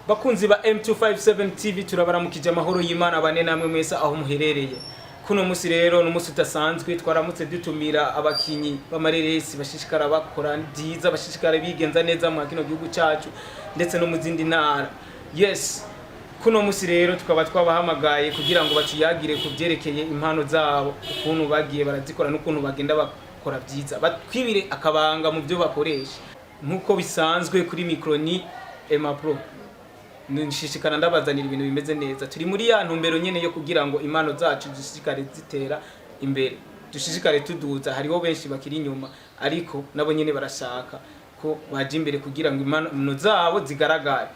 Bakunzi ba M257 TV, turabaramukije. Amahoro y'Imana bane namwe mwese aho muherereye. Kuno musi rero ni umunsi udasanzwe. Twaramutse dutumira abakinyi b'amareresi bashishikara bakora byiza, bashishikara bigenza neza mu kino gihugu cyacu ndetse no mu zindi ntara. Yes, kuno musi rero tukaba twabahamagaye kugira ngo batuyagire ku byerekeye impano zabo, ukuntu bagiye barazikora n'ukuntu bagenda bakora byiza, batwibire akabanga mu byo bakoresha. Nk'uko bisanzwe, kuri micro ni Emma Pro, nshishikara ndabazanira ibintu bimeze neza. Turi muri ya ntumbero nyene yo kugira ngo impano zacu zishishikare zitera imbere, dushishikare tuduza. Hariho benshi bakiri inyuma, ariko nabo nyene barashaka ko baja imbere kugira ngo impano zabo zigaragare.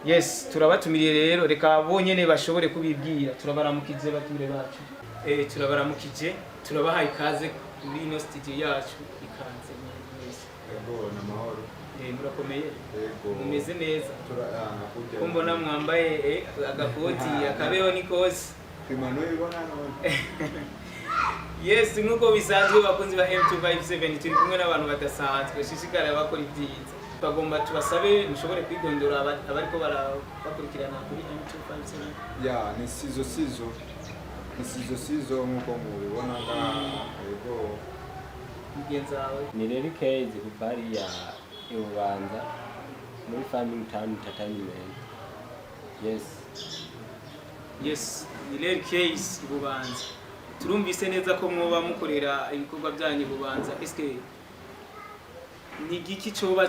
Yes, turabatumiriye rero, reka bonyene bashobore kubibwira. Turabaramukije, batumire bacu. Turabaramukije, turabahaye ikaze muri ino studio yacu. Ikaze mwese. Yego, ni amahoro. Murakomeye? Yego. Mumeze neza? Nakujya. Ko mbona mwambaye agakoti, akabeho ni kose. Imano ibona none. Yes, nk'uko bisanzwe, bakunzi ba M257, turi kumwe n'abantu badasanzwe bashishikara bakora ibyiza. Bagomba tubasabe mushobore kwidondora abariko bakurikirana kuri M257. Ya, ni Sizo Sizo. Ni Sizo Sizo nkuko mubibona ngaha. Yego. Mugenzi wawe? Ni rero Kezi kuva hariya i Bubanza muri Farming Town Entertainment, yes. Yes, ni Rel Case Bubanza. Turumvise neza ko mwoba mukorera ibikorwa byanyu i Bubanza. Eske ni igiki coba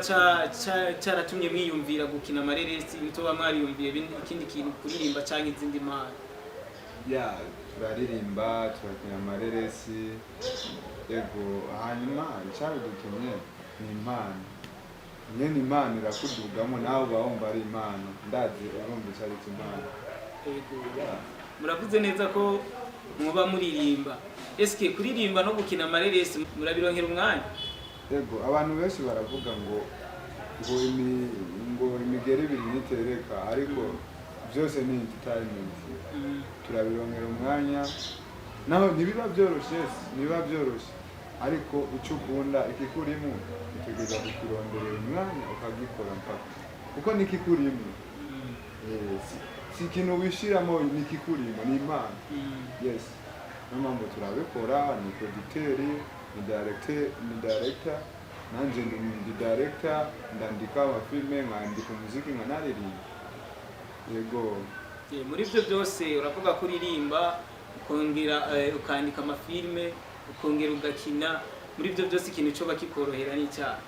caratumye mwiyumvira gukina amareresi, mutoba mwariyumviye ikindi kintu, kuririmba canke izindi mpano? Ya, turaririmba, turakina amareresi. Yego, hanyuma icyabidutumye ni impano. Nyene impano irakudugamo, nawe uba wumva ari impano. Ndazi urumva icyo ari cyo impano. Yego. Muravuze neza ko muba muririmba. Eske kuririmba no gukina amareresi murabironkera umwanya? Yego, abantu benshi baravuga ngo imigeri ibiri ntitereka, ariko byose ni entertainment. Turabironkera umwanya, naho ntibiba byoroshye, ntibiba byoroshye, ariko icyo ukunda, ikikurimo, utegereza kukironderera umwanya ukagikora mpaka, kuko nikikurimo. Si ikintu wishiramo, nikikurimo, ni impano. Yes, niyo mpamvu turabikora. Ni producteur, ni directeur, ni director. Nanje ndi director, ndandika amafilme, nkandika umuziki, nkanaririmba. Yego. Muri ibyo byose uravuga ko uririmba, ukongera ukandika amafilme, ukongera ugakina. Muri ibyo byose, ikintu cyoba kikorohera n'icyaha?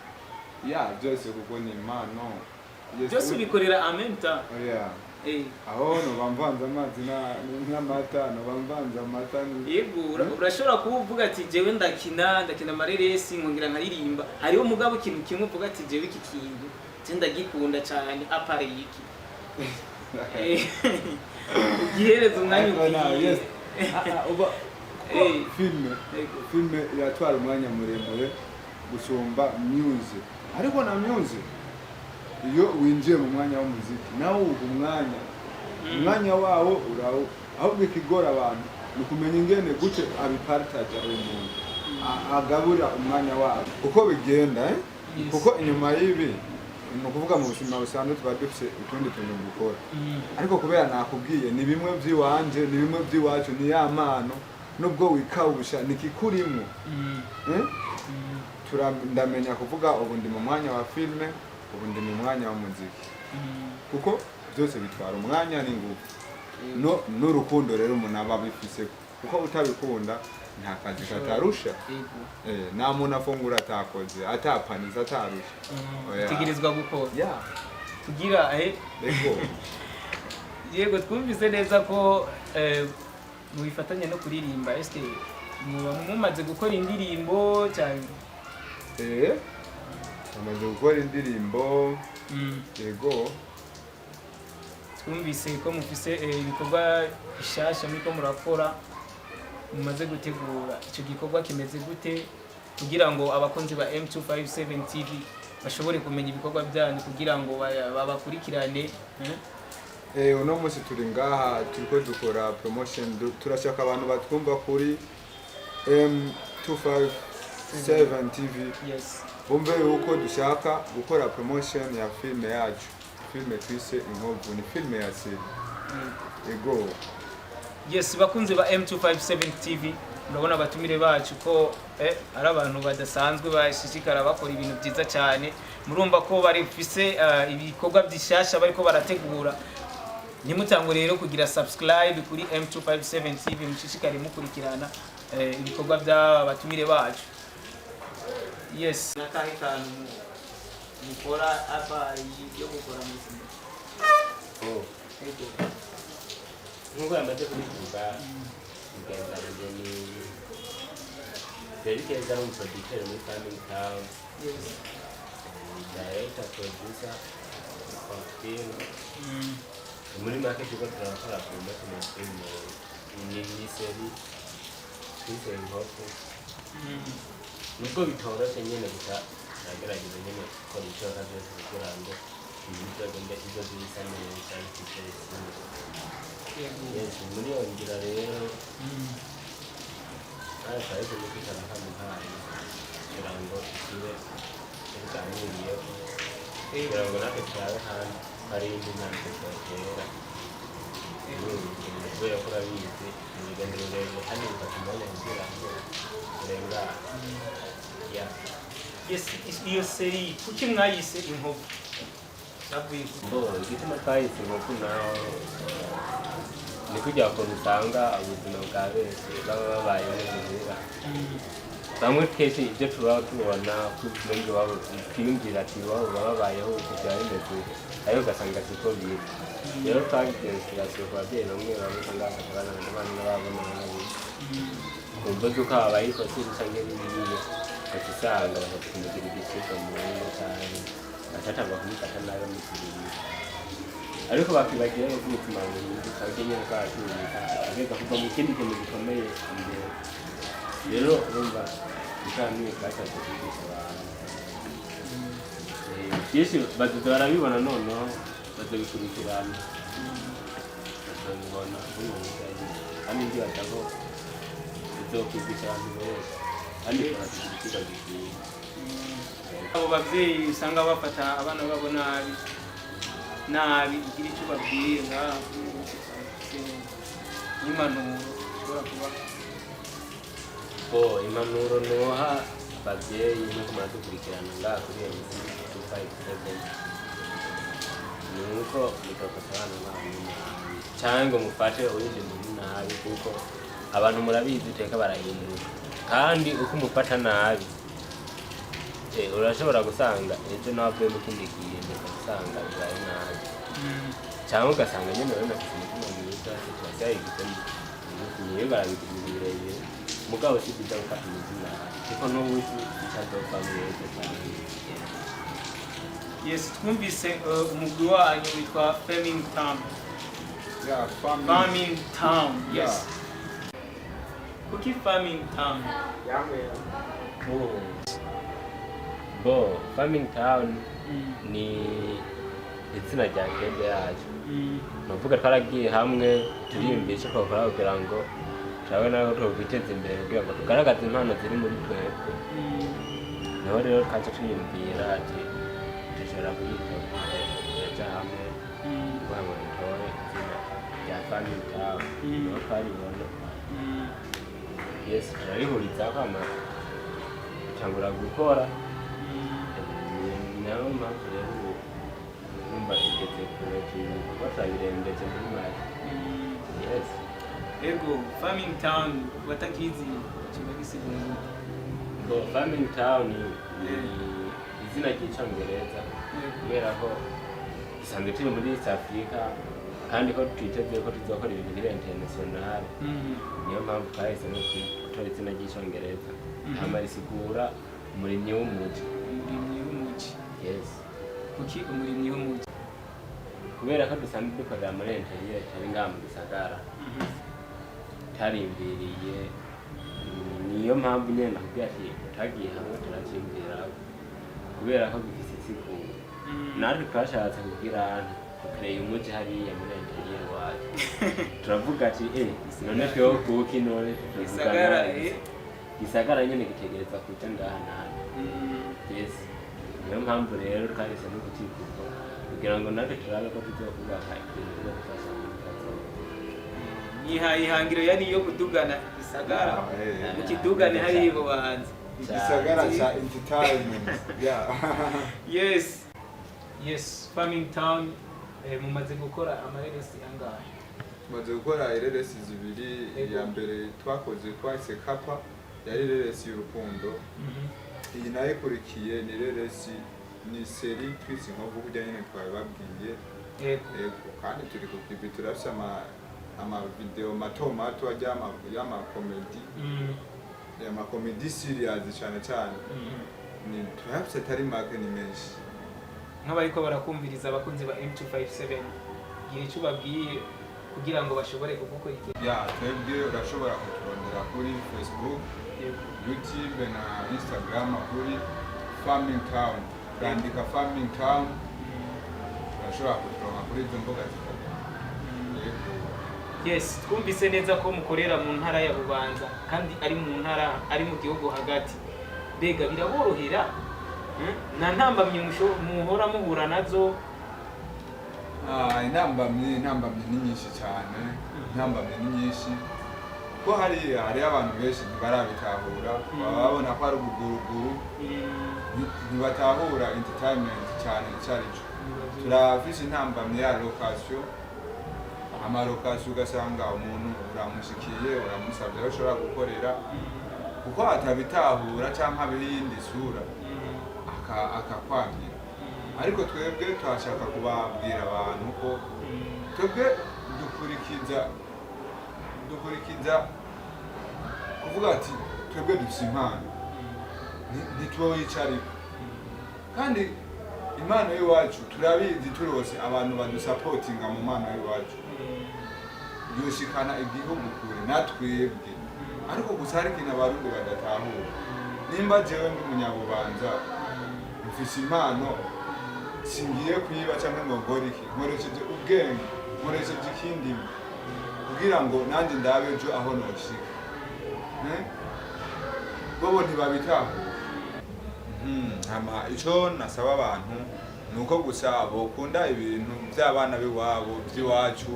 Ya, byose, kuko ni impano. Yes, Byose ubikorera en même temps? Oya. Aho noba mvanze amazi n'amata, noba mvanze amata Yego, urashobora kuba uvuga ati: "Jewe ndakina amareresi, nkongera nkaririmba." Hariho mugabo ikintu kimwe uvuga ati: "Jewe iki kintu je ndagikunda cyane à part iki." Ugihereza umwanya Ariko ukwiye. Yes. Uba filme, filme iratwara umwanya muremure gusumba music, ariko na music, iyo winjiye mu mwanya w'umuziki, nawe uha umwanya, umwanya wawo urawo. Ahubwo ikigora abantu ni ukumenya ingene gute abipartaja, uwo muntu agabura umwanya wabo uko bigenda, eh? Yes. Kuko inyuma y'ibi, ni ukuvuga mu buzima busanzwe, tuba dufise utundi tuntu dukora, ariko kubera nakubwiye, ni bimwe by'iwanje, ni bimwe by'iwacu, ni ya mpano. Nubwo wikawusha, ni kikurimo. Eh? Ndamenya kuvuga ubu ndi mu mwanya wa filme, ubu ndi mu mwanya wa muziki, kuko byose bitwara umwanya n'ingufu, no n'urukundo. Rero umuntu aba abifise, kuko utabikunda nta kazi katarusha. Nta muntu afungura atakoze, atapaniza, atarusha. Oya. Utegerezwa gukora Ya. kugira Ego. Yego, twumvise neza ko mubifatanya no kuririmba. Eske muba mumaze gukora indirimbo cyane? Bamaze gukora indirimbo. Yego. Twumvise ko mufise ibikorwa bishasha muriko murakora, mumaze gutegura. Icyo gikorwa kimeze gute, kugira ngo abakunzi ba M257 TV bashobore kumenya ibikorwa byanyu, kugira ngo babakurikirane, eh? Uno munsi turi ngaha, turiko dukora promotion. Turashaka abantu batwumva kuri M257 TV bumve yuko dushaka gukora promotion ya filme yacu. filime twise Inkovu, ni filime ya série. Ego. Yes, bakunzi ba M257 TV, murabona abatumire bacu ko ari abantu badasanzwe, bashishikara bakora ibintu byiza cyane. Murumva ko bari bafise ibikorwa byishasha bariko barategura. Ntimutangwe rero kugira subscribe kuri M257 TV, mushishikare mukurikirana ibikorwa by'aba batumire bacu. Yes, nakahe kantu mukora apa yo gukora mu buzima? Oh. Ego. Nk'uko yamaze kubivuga, mugenzi wanjye ni Derek Keza, ari umuproducteur muri Farming Town, director, producer wa film. Muri make turiko turakora promotion ya film, ni série twise Inkovu. Nubwo bitoroshe nyene, gusa turagerageza nyene gukora ibishoboka byose kugira ngo ibintu bizogende bizoze bisa neza, bifite isuku. Yes, muri iyo nzira rero nawe twahise kwicara kamuhaye kugira ngo tugire tuganiriyeho, kugira ngo natwe turabe hanze hari indi ntambwe twotera muri uru rugendo, kubera ko urabizi ni urugendo rurerure kandi bifata umwanya kugira ngo urengane ya. Yes, iyo série kuki mwayise Inkovu? Bavuye ku Bo, igituma twahise Inkovu naho ni kujya kuntu usanga ubuzima bwa benshi baba babayeho muhira. Bamwe kenshi ibyo tuba tubona ko iwabo, twiyumvira ati iwabo baba babayeho uku, byaba bimeze uku, ariko ugasanga siko biri. Rero twagize inspiration ku babyeyi bamwe bamwe usanga bafata abana babo nabi ku mvo z'uko habaye ikosa canke biriya, ugaca usanga bakamugira igicibwa mu ngo canke bacatangwa kumufata nabi, bamuziririye, ariko bakibagira yuko umutima buhinduka burya nyene bwaracuruka, ageza kuva mu kindi kintu gikomeye imbere. Rero urumva ikamiye twashatse kwigisha abantu. Byinshi bazoza barabibona, noneho bazobikurikirana, bazobibona nk'ubu, kandi ndibaza ko bizokwigisha abantu benshi kandi bikabagira ikigo gikwiye. Abo babyeyi usanga bafata abana babo nabi nabi, igira icyo babwiye ngaha n'impanuro ushobora kuba. Bo, impanuro noha abavyeyi nuko muradukurikirana ngaha kuri MC 257 ni uko mudafata abana banyu nabi canke ngo mufate uyundi muntu nabi, kuko abantu murabizi iteka barahinduka, kandi uko umufata nabi urashobora gusanga ejo nawe avuye mu kindi kintu, ugasanga bibaye nabi, cyangwa ugasanga nyene wewe unafise umutima mwiza, situation yayigize niyo barabigira birebire. Mugabo si byiza gufata umuntu nabi, kuko n'ubu uzi icyo azovamwo ejo canke. Yes, twumvise umugwi wanyu witwa Farming Town. Yeah, farming. Farming Town, yes. Yeah. Kuki Farming Town? Bo, bo Farming Town ni izina rya kende yacu. Nuvuga twaragiye hamwe turiyumvisha icyo twakora kugira ngo turabe naho twokwiteza imbere, kugira ngo tugaragaze impano ziri muri twebwe. Niho rero twaca twiyumvira ati dushobora kuyitora, turaja hamwe kugira ngo dutore izina rya Farming Town. Niho twaribona. Yes, turarihurizako hama dutangura gukora. Ni nayo mpamvu rero ubu numva tugeze kure, kuko turabirembeje muri make. Yes. Ego, Farming Town batakizi kiba gisigura gute? Ngo Farming Town ni izina ry'icongereza, kubera ko dusanzwe turi muri East Africa kandi ko twiteze ko tuzokora ibintu biri international. Niyo mpamvu twahisemo gutora izina ry'icongereza. Hama risigura umurimyi w'umuji. Umurimyi w'umuji. Yes. Kuki umurimyi w'umuji? Kubera ko dusanzwe dukorera muri intérieur, turi ngaha mu gisagara, tarimbiriye. Niyo mpamvu nyene nakubwiye ati tutagiye hamwe turavyiyumvira, kubera ko bifise insiguro. Natwe twashatse kugira dukereye umuji hariya muri intérieur iwacu, turavuga ati none tweho kuki none tutavugana? Gisagara, eh. Gisagara nyene gitegereza kuja ngaha nane. Yes, niyo mpamvu rero twahisemo kucikuko. Kugira ngo natwe turabe ko tuzokubaka ikintu kizodufasha muri kazoza. Mwihaye ihangiro yari iyo kudugana igisagara, Ah. mukidugane hariya i Bubanza. Igisagara ca entertainment, yeah. Yes, Farming Town, mumaze gukora amareresi angahe? Tumaze gukora ireresi zibiri. Iya mbere twakoze twahise Kapa, yari ireresi y'urukundo. Iyi nayo ikurikiye ni ireresi, ni série twise Inkovu, kurya nyene twabibabwiye. Yego, kandi turi ku kivi, turafise ama video mato mato ajya y'amakomedi, amakomedi serious cyane cyane. Ni turafise atari make, ni menshi. Nk'abariko barakumviriza, abakunzi ba M257, gira icyo ubabwiye kugira ngo bashobore kugukurikira. Ya, twebwe urashobora kuturondera kuri Facebook, YouTube na Instagram kuri Farming Town. Urandika Farming Town, urashobora kuturonka kuri izo mbuga zitatu. Yego. Yes, twumvise neza ko mukorera mu ntara ya Bubanza, kandi ari mu ntara, ari mu gihugu hagati. Mbega biraborohera? Nta ntambamyi muhora muhura nazo? Ah, intambamyi ni nyinshi cyane. Intambamyi ni nyinshi ko hariya hariyo abantu benshi ntibarabitahura, baba babona ko ari ubuguruguru, ntibatahura entertainment cyane icyo ari cyo. Turafise intambamyi ya location, ama location, ugasanga umuntu uramushikiye, uramusabye aho ushobora gukorera, kuko atabitahura cyangwa abiha iyindi sura, akakwangira. Ariko twebwe tuhashaka kubabwira abantu ko twebwe dukurikiza kuvuga ati twebwe dufise impano, ntitwoyicarika. Kandi impano y'iwacu turabizi, turose abantu badusapotinga mu mpano y'iwacu, yoshikana igihugu kure natwebwe. Ariko gusa hari ikintu Abarundi badatahura: nimba jewe ndi umunyabubanza, mfise impano, singiye kuyiba cyangwa ngo nkore iki, nkoresheje ubwenge, nkoresheje ikindi kugira ngo nanjye ndabe ejo aho noshika. Eh? Bobo ntibabitahura. Hama ico nasaba abantu ni uko gusa bokunda ibintu by'abana b'iwabo, by'iwacu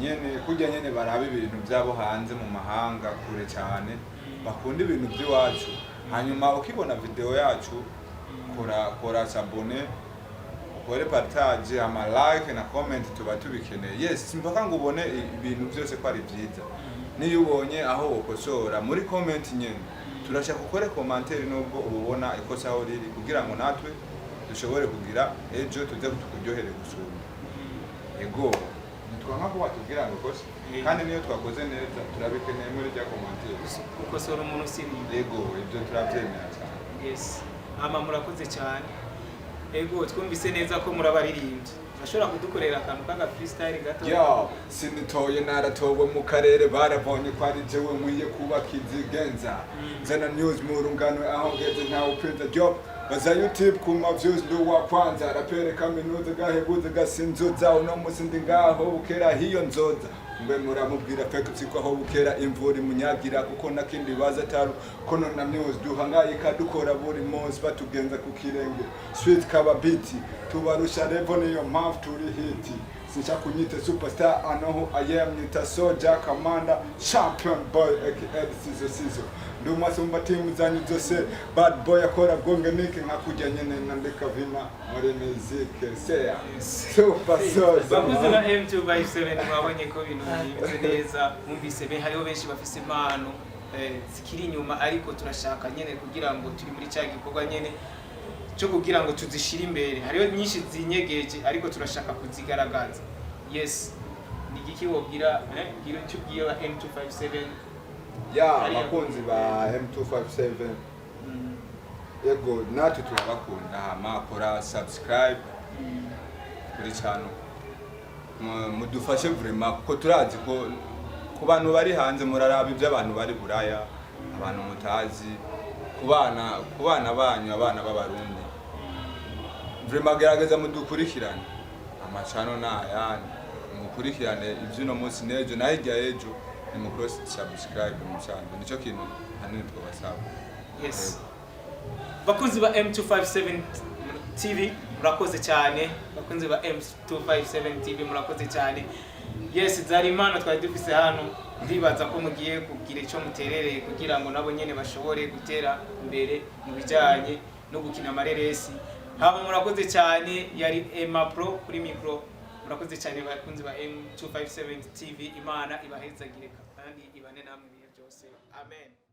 nyene, kurya nyene baraba ibintu byabo hanze mu mahanga kure cyane, bakunda ibintu by'iwacu. Hanyuma ukibona video yacu, kora s'abonner, ukore partage, ama like na comment, tuba tubikeneye. Yes, simpaka ngo ubone ibintu byose ko ari byiza. Niyo ubonye aho wokosora muri comment nyene, turashaka ukore commentaire nubwo ububona ikosa aho riri, kugira ngo natwe dushobore kugira ejo tuze tukuryohere gusumba. Ego, ntitwanka ko batubwira ngo kose, kandi niyo twakoze neza turabikeneye muri rya commentaire. Gukosora umuntu si bibi. Ego, ibyo turabyemera cyane. Yes, ama murakoze cyane. Ego, twumvise neza ko murabaririmbyi, urashobora kudukorera akantu k'aga freestyle gato? Yo, sinitoye, naratowe mu karere, barabonye ko ari jewe nkwiye kubaka izigenza, nzana news mu rungano, aho ngeze ntawe upinza. Job baza YouTube ku ma views, ndi uwa kwanza, rapere kaminuza gahebuze gasinzuza. Uno musi ndi ngaho, bukera hiyo nzoza mbe muramubwira fake ko aho bukera imvura imunyagira, kuko nakindi baza ataru kono na news duhangayika, dukora buri munsi, batugenza ku kirenge sweet kaba beat, tubarusha level, niyo mpamvu turi hit. Sinshaka kunyita superstar, I know who I am, nyita soldier, commander, champion boy, aka Sizo Sizo, ndi umasumba timu zanyu zose, bad boy akora bwonge nike nka kujya nyene nandika vina muri music seya super soldier. Bakuzi ba M257, mwabonye ko ibintu bimeze neza. Mwumvise hariho benshi bafise impano zikiri inyuma, ariko turashaka nyene kugira ngo turi muri cya gikorwa nyene cyo kugira ngo tuzishire imbere. Hariho nyinshi zinyegeje, ariko turashaka kuzigaragaza. Yes, ni igiki wobwira, gira icyo ubwiye ba M257? Ya, abakunzi ba M257, yego, natwe turabakunda. Hama kora subscribe kuri channel, mudufashe vraiment, kuko turazi ko ku bantu bari hanze muraraba ibyo abantu bari Buraya, abantu mutazi, ku bana banyu, abana b'Abarundi. Vraiment gerageza mudukurikirane, amacano ni ayandi, mukurikirane iby'uno munsi n'ejo na hirya y'ejo. Ni mukore subscribe musanzwe, nicyo kintu hanini twabasaba. Yes, bakunzi ba M257 TV. Murakoze cyane bakunzi ba M257 TV, murakoze cyane. Yes, zari impano twari dufise hano. Ndibaza ko mugiye kugira icyo muterereye kugira ngo nabo nyene bashobore gutera imbere mu bijyanye no gukina amareresi. Hama murakoze cyane, yari Emma Pro kuri micro. Murakoze cyane bakunzi ba M257 TV. Imana ibahezagire kandi ibane namwe ibihe byose. Amen.